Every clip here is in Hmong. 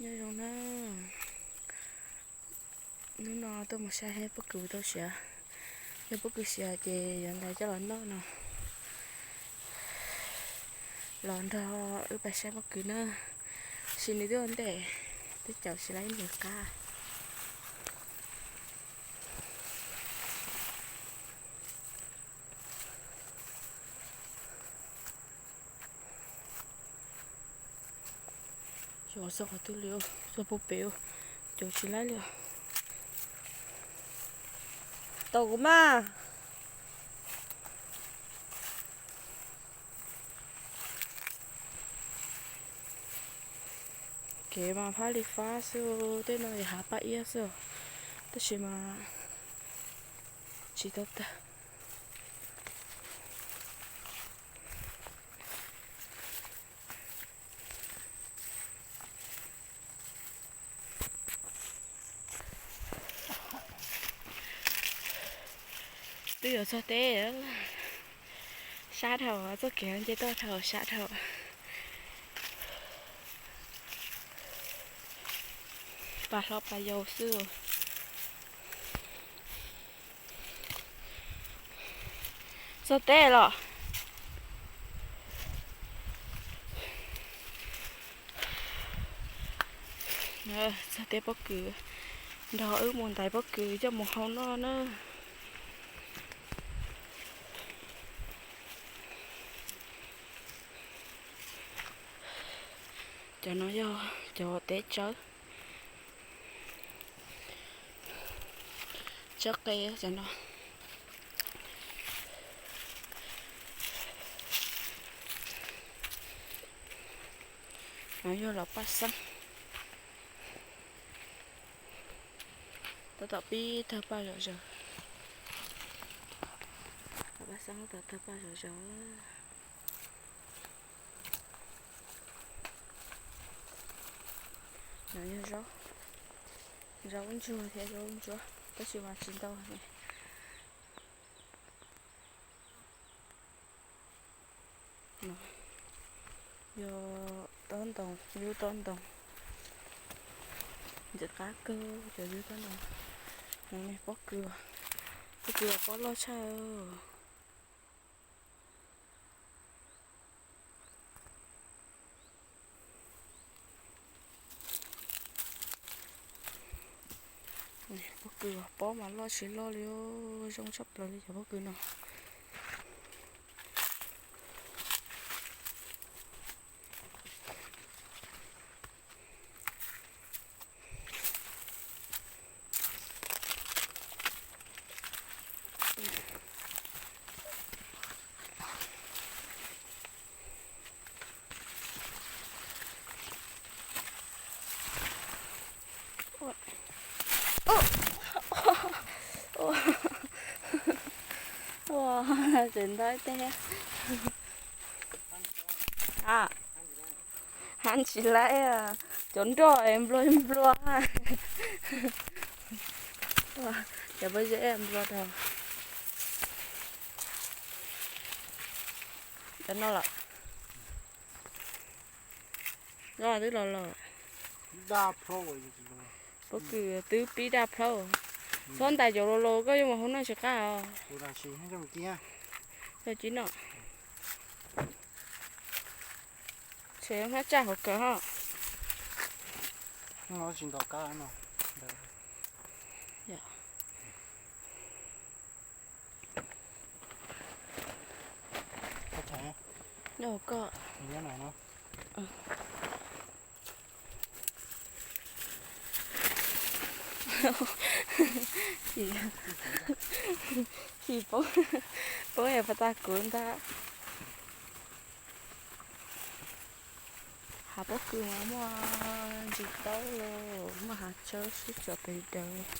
Nyob zoo na, hnub no tuaj mus saib pob kws tau siav. Yog pob kws siav ces yuav ntais coj los noj no. Los nrog wb pais saib pob kws na, tab sis nws twb ua ntej, twb caum tsis laib ib ntus qab. Xyov txog qhov twg li, txog puag pem, caum tsis laib li. Tau kuv mas. Kev mas fab li fab xwb, tej no yog hav paj iab xwb, tab sis mas tsis tau tag. Twb yuav txog teb, sab dhau, txoj kev nce tuaj dhau, sab dhau. Pas hlob pas yau xwb. Txog teb los. Txog teb pob kws, nrog wb mus ntais pob kws coj mus hau noj na. Cov no yog cov teb tsawb, tsawb qe cov no. No yog los paj xeeb. Tab tom pib tawg paj zom zaws. Los paj xeeb tab tom tawg paj zom zaws. No yog zaub, zaub ntsuag thiab zaub ntsuab tab sis mas tsis ntau. Yog tob ntoo, yub tob ntoo. Ntxim qab kawg cov yub tob ntoo. No pob kws, pob kws pob loj tshaj. Pob kws pob mas loj tsis loj li, zoo tshaj plaws li cov pob kws no. Ua, tseem ntau ib teg. Hab tsis laib, cov nroj nplua nplua. Cov pob zeb nplua rau. Cov no los, no twb los los. Pob kws twb pib daj plhaub. Txhob ntais cov los los koj yuav mus hauv noj tsis qab os. Yog tsis no, tshem hab tsaj hauv kawg hos. Koj, chim poob, poob es pas tag kuv ntag. Hav pob kws mas muaj ntsis taub los muaj hav tsawb sib tso pes daws.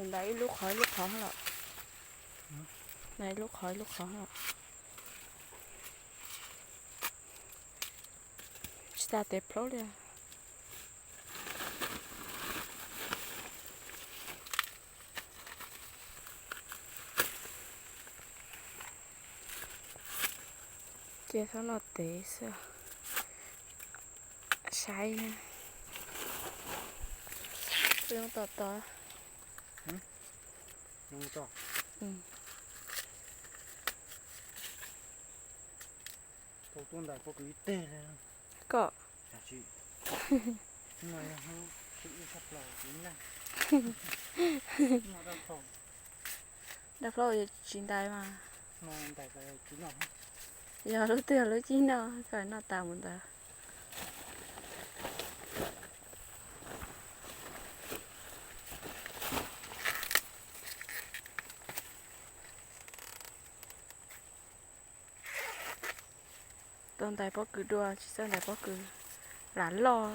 Ntawm ib lub qhov ib lub qhov los, ntawm ib lub qhov ib lub qhov los. Tsis tas tes plaub li. Peb txhob noj tev xwb. Saib, zoo tom tod. Tau tuaj ntais pob kws ib teg li. Koj, dab plaub yuav tsis ntais mas. Yog lub twg yog lub cib noj, koj noj tas mus ntawd. Tau ntais pob kws dua, tsis txawj ntais pob kws, lam loj.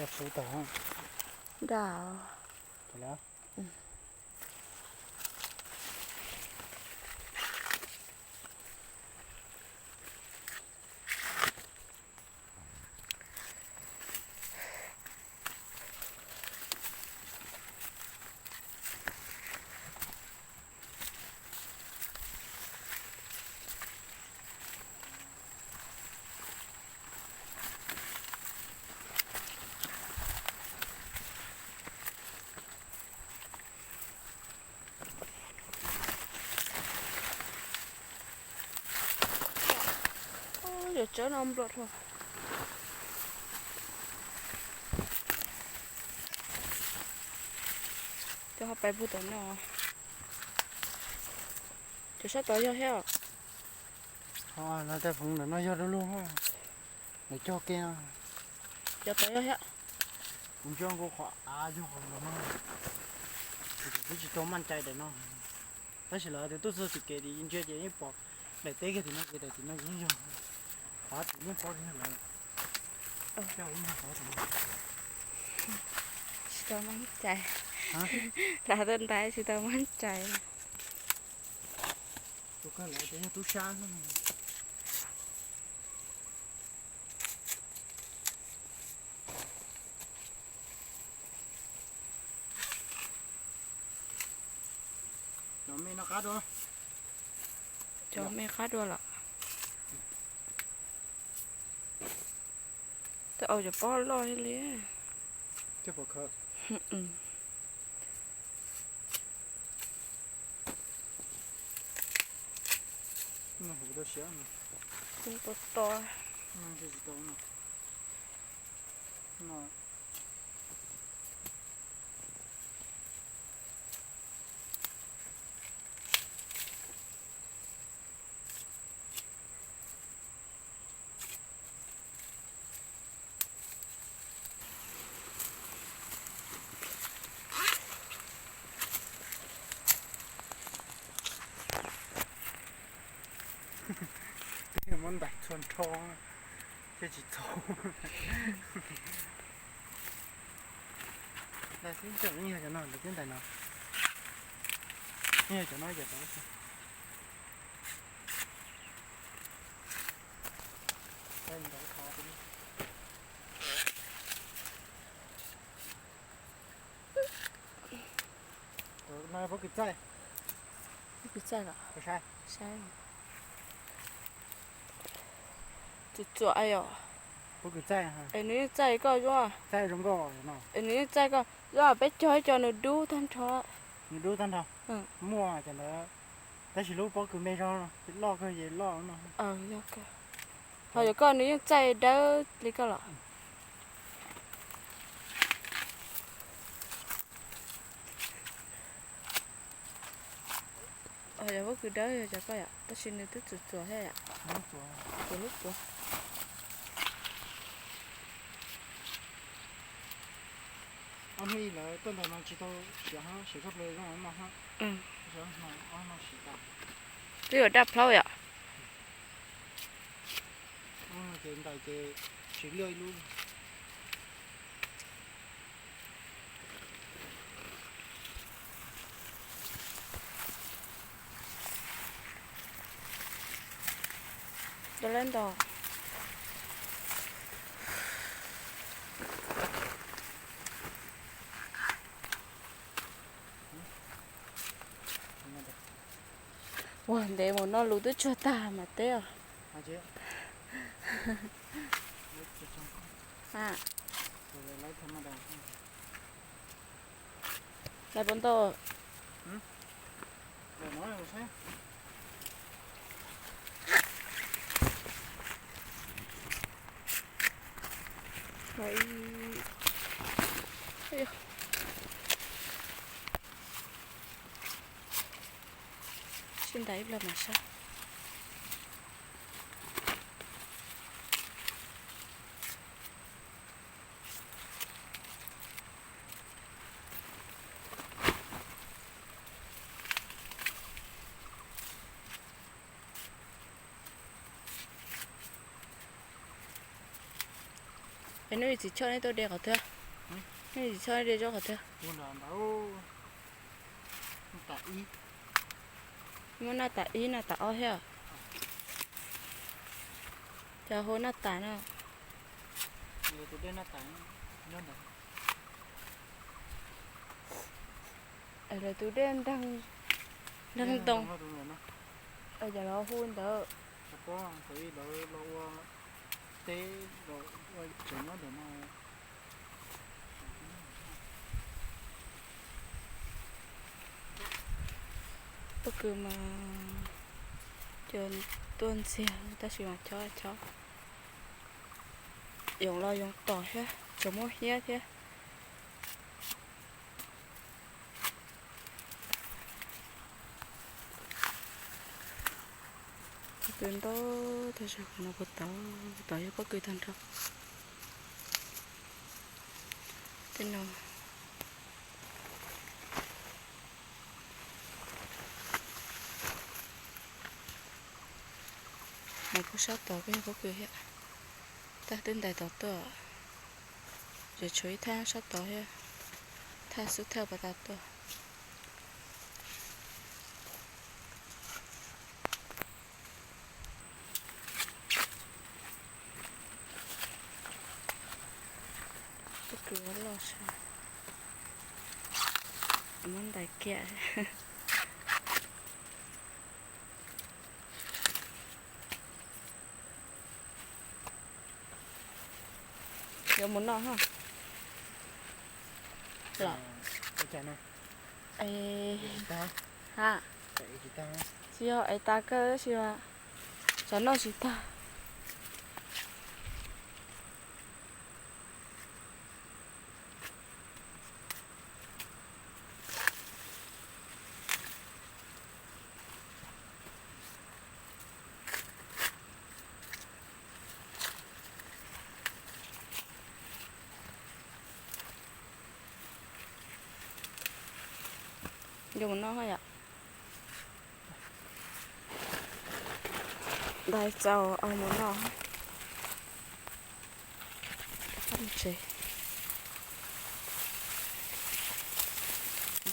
Dag sub tag. Dag. Yuav tsawb no nplua dhau. Cov ho pais puag tom no. Cov sab tod yog thiab. Ho no tej phoov ntawm no yog lub lub, lawv cog kiag. Cov tod yog thiab. Kuv ntsia nkaus qhov av yog qhov no, kuv twb tsis tau maj cai daim no. Tab sis lawv tias tuaj txog tim kev tim ntsia ces yeej pom daim teb kiag tim no ces daim tim no yeej yog. Qhov tim yeej pom yog lawv. Tsis tau maj cai. Lam tuaj ntais tsis tau maj cai. Tus kawg lawv tias yog tub sab. Cov me no qab dua. Cov me qab dua lawm. Tej au cov pob loj li. To to. Muab ntais txhua nrho thiaj tsis txaus. Ntais xwb, yeej yog cov no, lawv twb ntais no. Yeej yog cov no ces tau. Pob kws txaij. Pob kws txaij los? Saib. Txuam txuam yom. Pob kws txaij. Es nws yeej txaij koj Zuag. Txaij zoo nkauj no. Es nws yeej txaij koj Zuag, peb cog ib co nws dub tag nrho. Nws dub tag nrho. Muaj cov ntawd, tab sis lub pob kws me zog loj kawg ces loj no. Ho yog koj nws yeej txaij dawb li koj los. Yog pob kws dawb yog cov koj yom, tab sis nws twb txuam txuam thiab yom. Txuam lub puav. Ob hnub ib lawv tuaj ntais mas tsis tau siav hab, siav tshaj plaws zoo no hab. Twb yuav daj plhaub yom. Ces ntais ces siv liaj ib lub. Lawv nto. Ua ntev mus no lus twb tsuag tag mas teb os. Lawv puas nto? Sib ntais ib pliag mas sab. Es neb txiv choj neb tuaj de qhov twg? Neb txiv choj neb de zaub qhov twg? Muaj naj tas ib naj tas ob thiab. Cov hu naj tas no. Lawv tus dej nreeg, nreeg ntoo. Cov lawv hu ntawd. Pob kws mas cov tuaj ntxiag tab sis mas chob chob. Yoov los yoov tom thiab, tseem muaj hiab thiab. Pob kws ntau, tab sis qhov no puas tau, puas tau yog pob kws tag nrho. Tej no Hais puag sab tod kuj yog pob kws thiab. Tag twb ntais tod tuaj, tseem tshuav ib thaj sab tod thiab, thaj xub thawj pas tas tuaj. Pob kws loj sav, muab ntais kiag. Yuav mus noj ha. Los, ha, tsis yog es tas kawg tab sis mas tsam noj tsis tag. Yuav mus noj yom. Ntais txaus mus noj.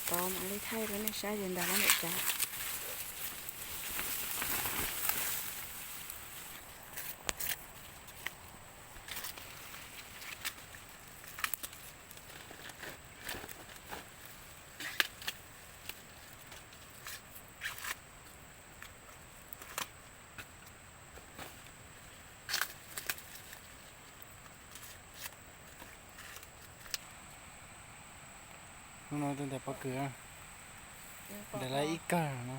Tod mam li thaij rau nej saib ces ntais lab ntawm cas. Hnub no tuaj ntais pob kws, ntais lab ib kawg no,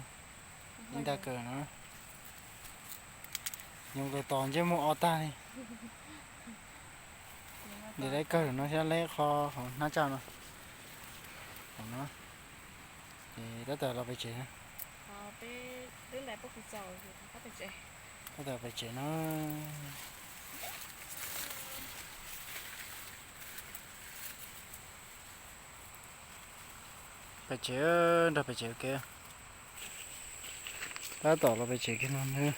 ib nta kawg no. Nyoos tos tos ntsej muag o tag li. Ntais lab ib kawg no thiab lab qho hauv hnab tsaj no. Hauv no. Ces tab tom los pem tsev. Tab tom pem tsev no. Pem tsev, nrog pem tsev ua ke. Tab tom los pem tsev kiag no nawb.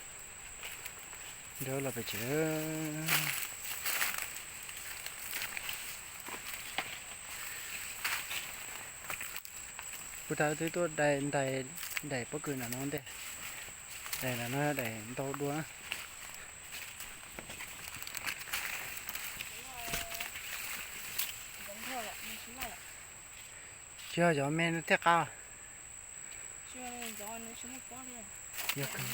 Nrog los pem tsev. Kuv thaum twb tuaj daim, daim pob kws ntawm no ntej. Daim ntawm no daim ntau dua. Yog cov me no thiaj qab. Yog kawg.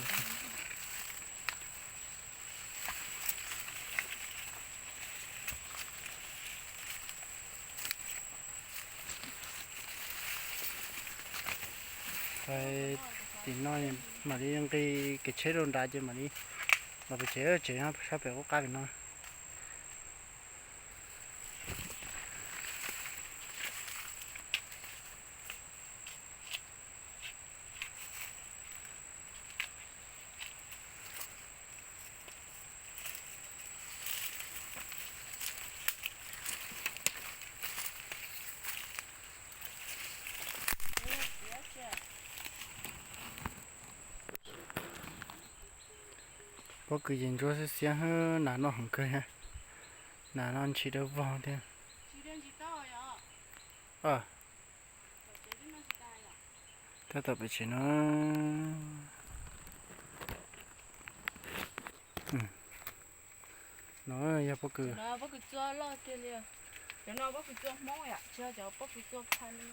Tim no mam li nqis kev tsheb rau nrad ces mam li los pem tsev, tsev sab pem qub qab pem no. Pob kws ces ntsuab xiab xiab, nas noj heev kawg thiab. Nas no ntshis dawb vog thiab. Tab tom pem tsev no. No yog pob kws. Cov no pob kws txua loj tiag li. Cov no pob kws txua Hmoob yom, tsis yog cov pob kws txua pha li.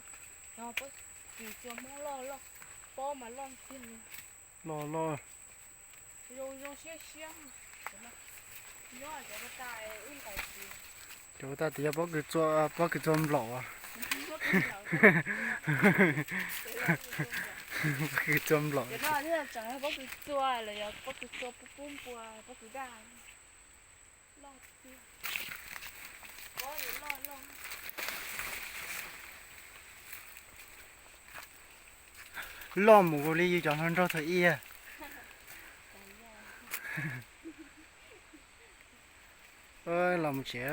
Cov pob kws txua Hmoob loj loj, pob mas loj tiag li. Loj loj. Zoo zoo siab siab. Nyob cov ko tas wb nqaim tsis. Cov ko tas tias yog pob kws txua, pob kws txua nplaum as. Pob kws txua nplaum. Cov no thiaj tseem yog pob kws txua los yog pob kws txua pub pub npua, pob kws daj. Loj tiag. Pob loj loj. Loj mus ua li yus cov hluas nraug thaum ub. Los mus tsev.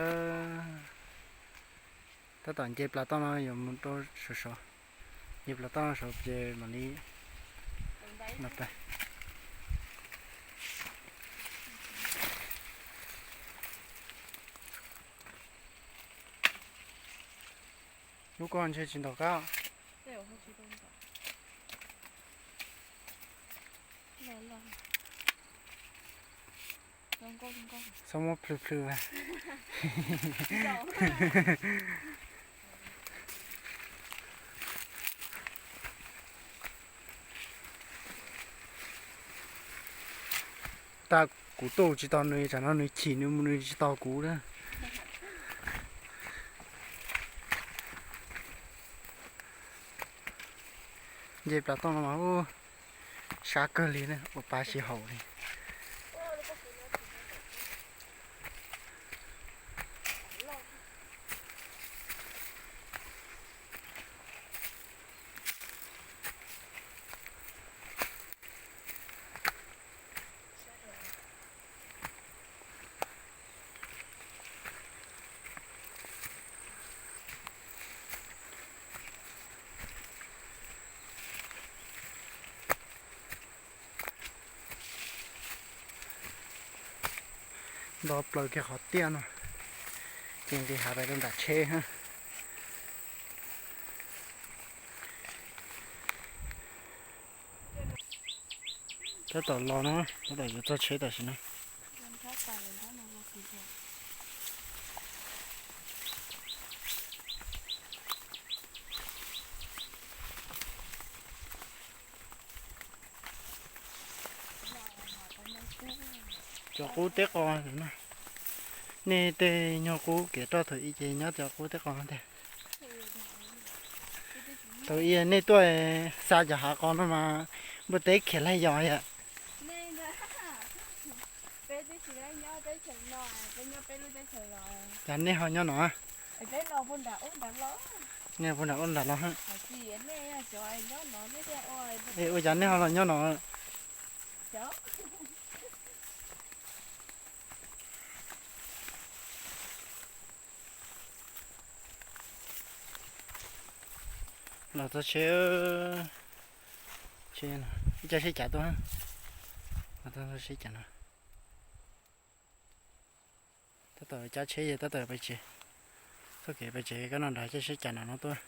Tab tom nce plas toj no yuav mus rau saum saud. Nce plas toj no saud ces mam li los pem. Lub ko ntshe tsis ntaus qab. Txhob muab plhws plhws. Tag kuv tuaj tsis tau nws, tsam no nws chim nws mus nws tsis tau kuv na. Nce plas toj no mas ub, sab kawg li na, ua pa sib haum li. Nto plaws kiag qhov tiaj no, ces nqis hav pem rau nram tsheb. Tab tom los no, tab tom yuav txog tsheb tam sim no. Cov qub teb qos no, nej tej nyuag qub kev roj thaum ub ces nyob cov qub teb qos no tiag. Thaum ub nej tuaj xa cov hav qos no mas npua teb khiav laig yos yom. Cas nej ho nyob no? Nej puag nram ub nram los. Es ua cas nej ho los nyob no? Los txog tsheb, ib cab tsheb cav tuaj, los txog tsheb cav no. Tab tom cab tsheb ces tab tom pem tsev, txoj kev pem tsev koj no nrad cab tsheb cav no no tuaj.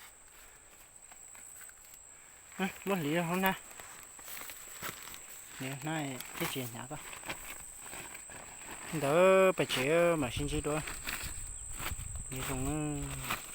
Muab hliv hauv hnab, hliv hnab thiaj tsis hnyav tuaj. Ntawd pem tsev mam sib ntsib dua. Nyob zoo.